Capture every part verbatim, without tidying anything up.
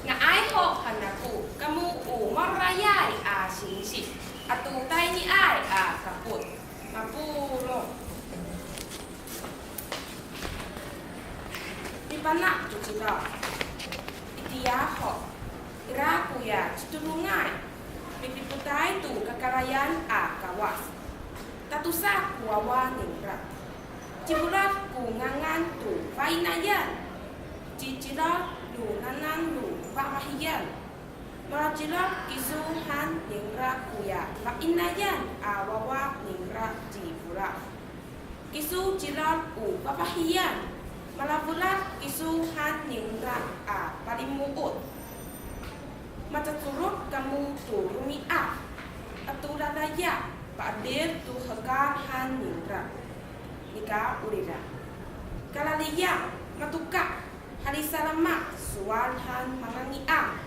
Nga'ay ho han ako kamo o marayay a singsi ato tayniay a kapot. Mapolong. Mipana' to cilal. Itiya ho, ira koya citodongay midipotay to kakarayan a Kawas. Tatosa ko wawa ningra. Ci Folad ko ngangan to fa'inayan. Ci Cilal no ngangan no fafahiyan. Malacilal kiso han ningra koya fa'inayan a wawa ningra ci Folad. Kiso Cilal o fafahiyan, malafolad kiso han ningra a palimo'ot. Macacorok kamo to romi'ad ato dadaya, pa'edil to hekal han ningra. Nika orira. Kalaliya, matoka, halisalama, sowal han mangangi'ang.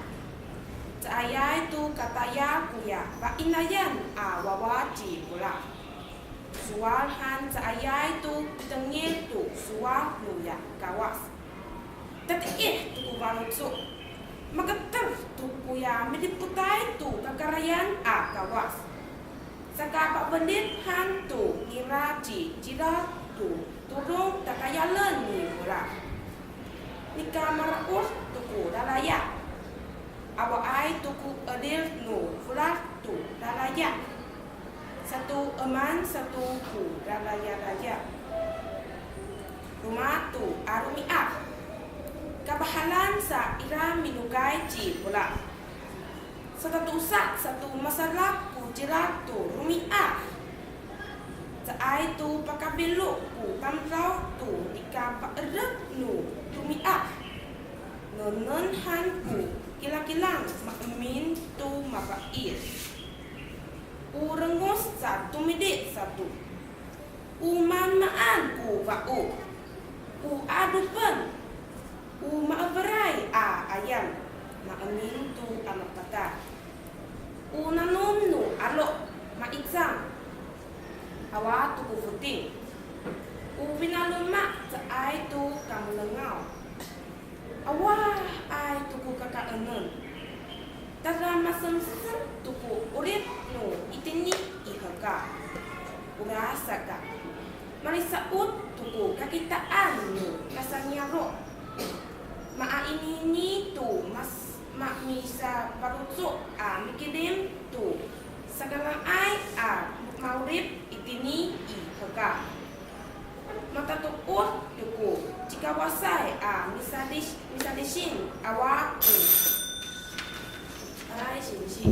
Caayay to katayal koya fa'inayan a wawa ci Folad. Sowal han caayay to pitengil to sowal noya Kawas. Tatiih to ko faloco'. Maketer to koya midipotay to kakarayan a Kawas. Saka pafelit han to nira ci Cilal to todong tatayalen ni Folad. Nika mara'od to ko dadaya. Awaay to ko 'edil no Folad to dadaya. Sato eman sato ko dadayadaya. Roma to a romi'ad. Kafahalan sa ira minokay ci Folad. Satatosa sato masadak ko Cilal to romi'ad. Caay to pakafilo ko tamdaw to nika pa'erek no romi'ad. Nengneng han ko kilakilang maemin to mafa'ed. O rengos sa tomidi' sato. O maamaan ko fao. O 'adopen. O maeferay a 'ayam maemin to a mapatay. O nanom no 'alo' ma'icang. Awa to ko foting. O finaloma' caay to kamolengaw. Awaay to ko kakaenen. Tada masemsem to ko 'orip no itini i hekal. Orasaka, malisa'ot to ko kakitaan no kasaniyaro'. Maainini to mas-, ma-, misafaloco' a mikilim to sakanga'ay a ma'orip itini i hekal. Matatoor to ko cikawasay a misadis-, misadisin awa ko. Aray, singsi.